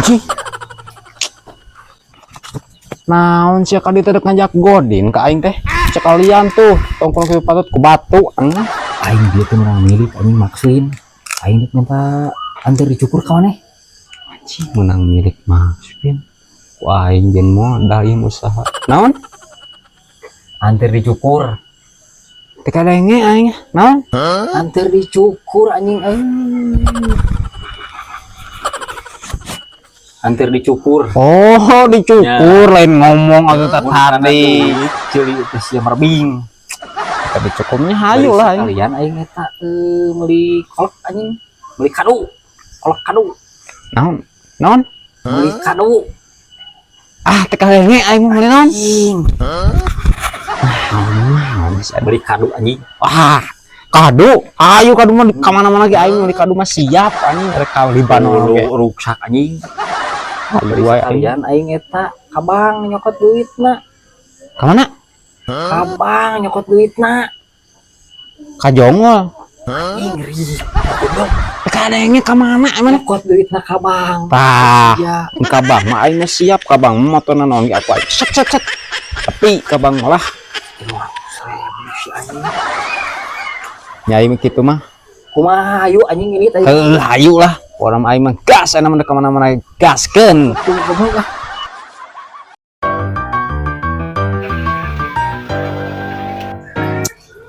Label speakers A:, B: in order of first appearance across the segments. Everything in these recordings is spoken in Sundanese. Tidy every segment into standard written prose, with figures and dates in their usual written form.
A: Anjing. Naon sia ka dieu teh dek ngajak godin ka aing teh. Sekalian tuh tongkrong kieu patut ku batu aneh.
B: Aing dia tuh menang milik anjing Maxwin. Aing dek minta antar dicukur ka maneh.
A: Anjing menang milik Maxwin. Ku aing jeung modal ieu usaha. Naon?
B: Antar dicukur.
A: Teu kadenge aing. Naon?
B: Antar dicukur anjing euy. Antar dicukur.
A: Oh, dicukur lain ngomong atuh tadi.
B: Ceuli teh sia merbing.
A: Tadi cukurnya hayu lah aing.
B: Sekalian aing eta meuli kolak anjing, meuli kadu. Kolak kadu,
A: Naon? Naon?
B: meuli kadu.
A: Ah, teu kadenge aing mah meuli naon?
B: Anjing,
A: Naon bisa
B: beli kadu anjing.
A: Wah, kado, ayo kado mah di kamana-mana lagi aing meuli kado mah siap anjing rek ka Libanon oge.
B: Lu ruksak anjing.
A: Ayo wae aing.
B: Sekalian aing eta ka bank nyokot duitna.
A: Ka mana?
B: Ka bank nyokot duitna.
A: Ka Jongol.
B: Anjing ngeri. Goblok.
A: Teu kadenge ka mana emang?
B: Nyokot duitna ka bank.
A: Tah,
B: Iya.
A: ka bank mah aing mah siap ka bank mah motona naon ge aku aing. Set set set. Tapi ka bank malah
B: 300.000 si anjing.
A: nyai mah kitu mah.
B: Kumaha ayu anjing ini tadi.
A: Heuh, hayu lah. Orang aing mah gas aya mah ka mana-mana gaskeun.
B: Tuh goblok ah.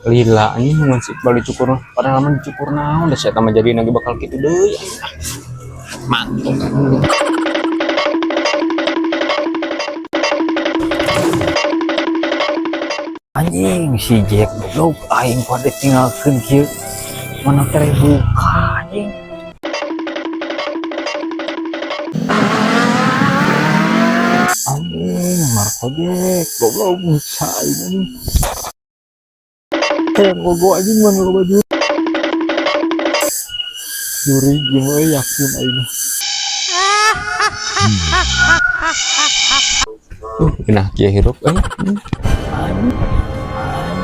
A: Lila anjing mun si Iqbal dicukur padahal mah dicukur naon da sia mah jadi lagi bakal kitu deui anjing. Mantung.
B: Anjing si Jack goblok aing pada tinggalkeun kieu. Mana tere buka anjing. Anjing Marco Jack goblok bisa aing anjing.
C: Kayak gogo anjing mana loba juri. Juri gimana yakin aing.
A: Nah, kieu hirup euy.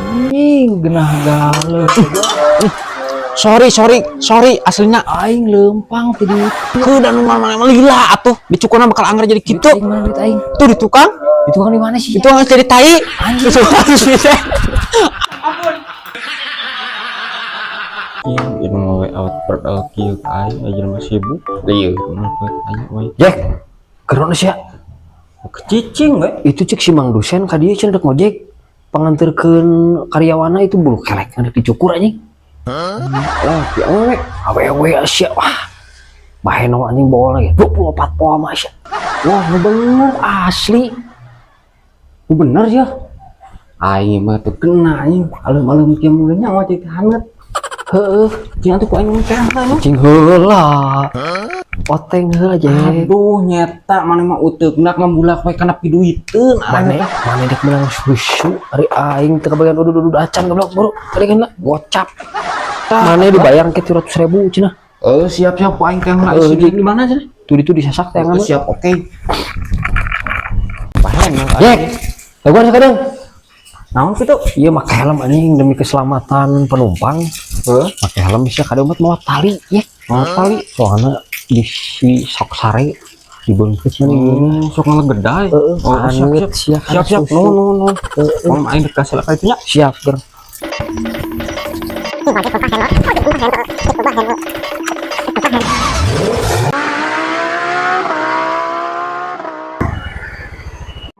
B: Anjing genah galeuh.
A: Sorry, sorry, sorry aslinya
B: Aing lempang ti ditu.
A: Heuh da nu mana lila atuh dicukurna bakal anggar jadi kitu.
B: Aing mana duit aing?
A: Tuh di tukang,
B: Di tukang di mana sih?
A: itu geus jadi tai.
B: Anjing.
A: Iya, ini mau awet berdal kieu ka aing aja mah sibuk. Lieur mah poe aing we.
B: Jack, gerono sia.
A: Kecicing we.
B: Itu cek si Mang Dusen ka dieu cenah dek ngojek panganterkeun karyawana itu bulu kelek dek dicukur anjing.
A: Lah, ki awewe.
B: Awewe sia wah. Baheno anjing bola lagi. 24 poa mah sia.
A: Wah, nu bener.
B: Asli.
A: Nu bener ya. Aing mah teu kena anjing. Alem-alem kieu mah nyawa jadi hanet.
B: Heeh,
A: Jeung atuh ku aing mah teh mah.
B: cing heula. Oteng heula Jack.
A: Aduh, nyeta mana mah uteukna mambulak we kana piduiteun.
B: Mane mane dek menang susu ari aing teu kabagian udud-udud acan goblok buru. Tadi kan lah gocap. Mane dibayar ke 300.000 cenah.
A: Eh, siap-siap ku aing teh lah.
B: Eh,
A: Di mana cenah?
B: Tuh itu disasak teh
A: Oh, siap, oke. Paham
B: Jack, laguan sekarang.
A: Naon kitu?
B: Iya make helm anjing demi keselamatan penumpang.
A: Heuh,
B: Make helm bisa kadang mau tali ya.
A: mau tali.
B: Soalnya di si sok sare di bengkes mana
A: Sok ngalegeday.
B: Heeh,
A: Oh, siap,
B: anget
A: siap.
B: sia
A: Siap, siap. No, no, no. Mau aing dek kasih ka itunya.
B: Siap, ger.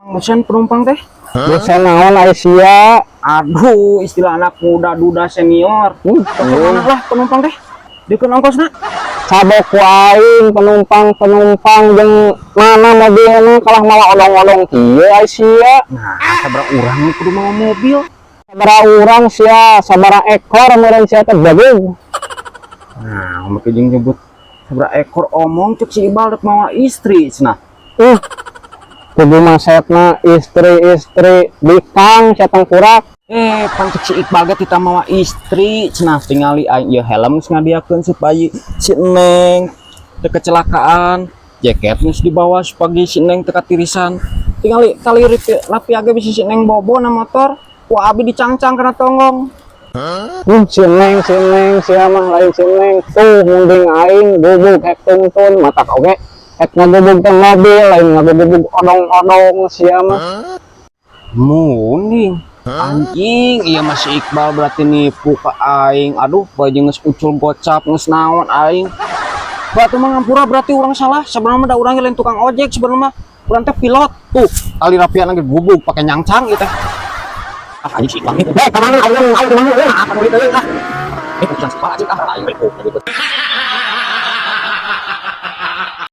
A: Dosen penumpang teh.
C: Dosen naon aya sia?
A: Aduh, istilah anak muda duda senior. Mana lah penumpang teh? Dikeun ongkosna.
C: Sabok ku aing penumpang-penumpang jeung mana mobilna kalah malah odong-odong kieu aya sia.
A: Nah, sabaraha urang nu kudu mawa mobil.
C: Sabaraha urang sia, sabaraha ekor meureun sia teh bageuh.
A: Nah, make jeung nyebut sabaraha ekor omong cek si Ibal dek mawa istri cenah.
C: Kudu masetna istri-istri bikang sia tengkurak.
A: Pan cek si Iqbal ge tita mawa istri cenah tingali aing ieu helm geus ngadiakeun supaya si Neng teu kecelakaan. Jaket geus dibawa supaya si Neng teu katirisan. Tingali tali rapi age bisa si Neng bobo na motor. Ku abi dicangcang kana tonggong.
C: Si Neng, si Neng, sia mah lain si Neng. Tuh munding aing gubuk hek tungtun matak oge. Ek ngagubug teh mobil, lain ngagubug odong-odong sia mah.
A: Munding. Anjing, iya masih Iqbal berarti nipu ke aing. Aduh, baju geus ucul gocap, geus naon aing. Batu mah ngampura, berarti urang salah. Sebenarnya mah da urang lain tukang ojek, sebenarnya mah urang teh pilot. Tuh, tali rapian lagi gubug pakai nyangcang gitu. Ah, anjing si Iqbal. Eh, kemana aing aing kemana? Ah, apa duit ah. Eh, bukan sekolah anjing ah, aing.